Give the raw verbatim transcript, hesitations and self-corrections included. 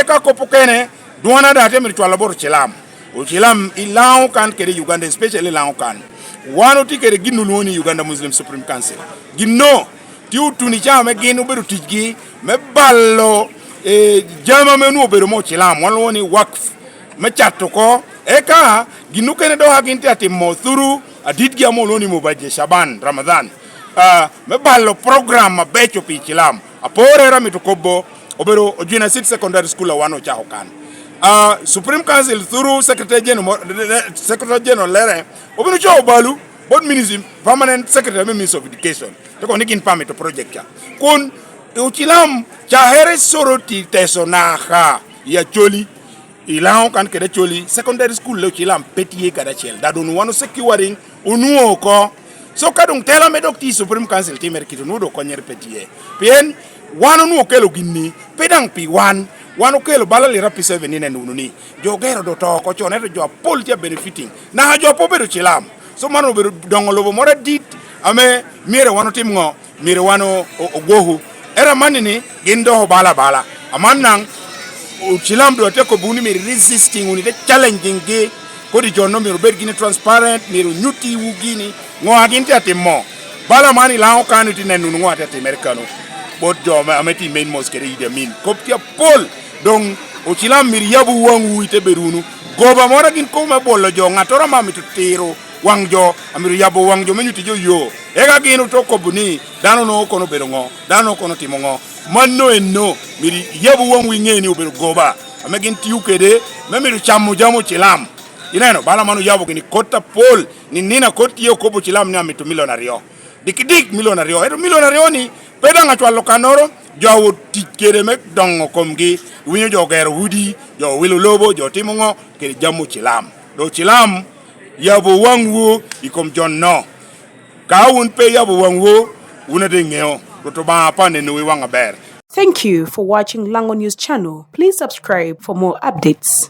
Ka kop okene, dwona daŋ atye myero cwal abot ocilam. Ocilam i Laŋo kan kede i Uganda, especially Laŋo kan. Wan otye kede gin olwoŋo ni Uganda Muslim Supreme Council. Ginno tye otuni ca ame gin obedo ticgi me balo, eh, jami ame onwoŋo obedo me ocilam, wan lwoŋo ni wakf, me cato oko. Eka gin okene dok a gin tye atimo thuru aditgi ame olwoŋo ni Mubaje Shaban Ramadhan, ah, me balo program abeco pi cilam. Aporere amito kobo, obedo Ojwin Acid Secondary School a wan ocako kan. Ah, Supreme Council through Secretary General mo-, Secretary General lere obino co obalu bot Ministry, Permanent Secretary me Ministry of Education. Te kono ni gin pe amito project ca. Kun ocilam cakere Soroti, Teso, Naka, i Acholi, i Laŋo kan kede Acholi, secondary school le ocilam pe tye kadi acel. Daŋ doŋ wan osecuring, onwoŋo oko. So ka doŋ tela me dok tye i Supreme Council timere kite, onwoŋo doŋ konnyere pe tye. Pien wan onwoŋo okelo gin-ni, pe daŋ pi wan. Wan okelo bala lira pi seven ni neno wunu ni jo ogero do to oko con, ento jo apol tye a benefiting. Naka jo pe obedo cilam. So man obedo doŋo lobo moro adit ame myero wan otim ŋo? Myero wan o-, o-, ogwoku. Ento amanni ni gin dok obalo abala. Aman naŋ, ocilam doŋ atye kobbiwu ni myero resisting wunu, ite challenging gi. Kodi jo-nu myero obed gini transparent, myero onyuttiwu gini ŋo a gin tye atimo. Bala man i Laŋo kano itye neno wunu ŋo a tye atimere kano. Bot jo ame, ame tye i main mosque kede Idi Amin. Kop tye apol. Doŋ ocilam myero iyabu waŋwu ite bedo wunu. Goba moro a gin kobo me bwolo jo, ŋattoro ame amito tiro waŋ jo, amito yabo waŋ jo me nyutti jo yo. Eka gin oto kobo ni, "Dano-nu kono obedo ŋo? Dano-nu kono otimo ŋo?" Mano enno, myero iyabu waŋwu iŋe ni obedo goba, ame gin tio kede me myero camo jami ocilam. Ineno, bala man oyabo gini kot apol, ni nino a kot tye okobo ocilam ni amito milion aryo. Dikidik milion aryo. Ento milion aryo-ni pe daŋ acwalo kannoro, jo a wot tic kede me doŋo komgi. Iwinyo jo ogero udi, jo owilo lobo, jo otimo ŋo, kede jami ocilam. Doŋ ocilam yabo waŋwu i kom jo-no. Ka wun pe iyabo waŋwu, wun ade iŋeo, Rwot Obaŋa pe anenowu i waŋ aber. Thank you for watching Lango News Channel. Please subscribe for more updates.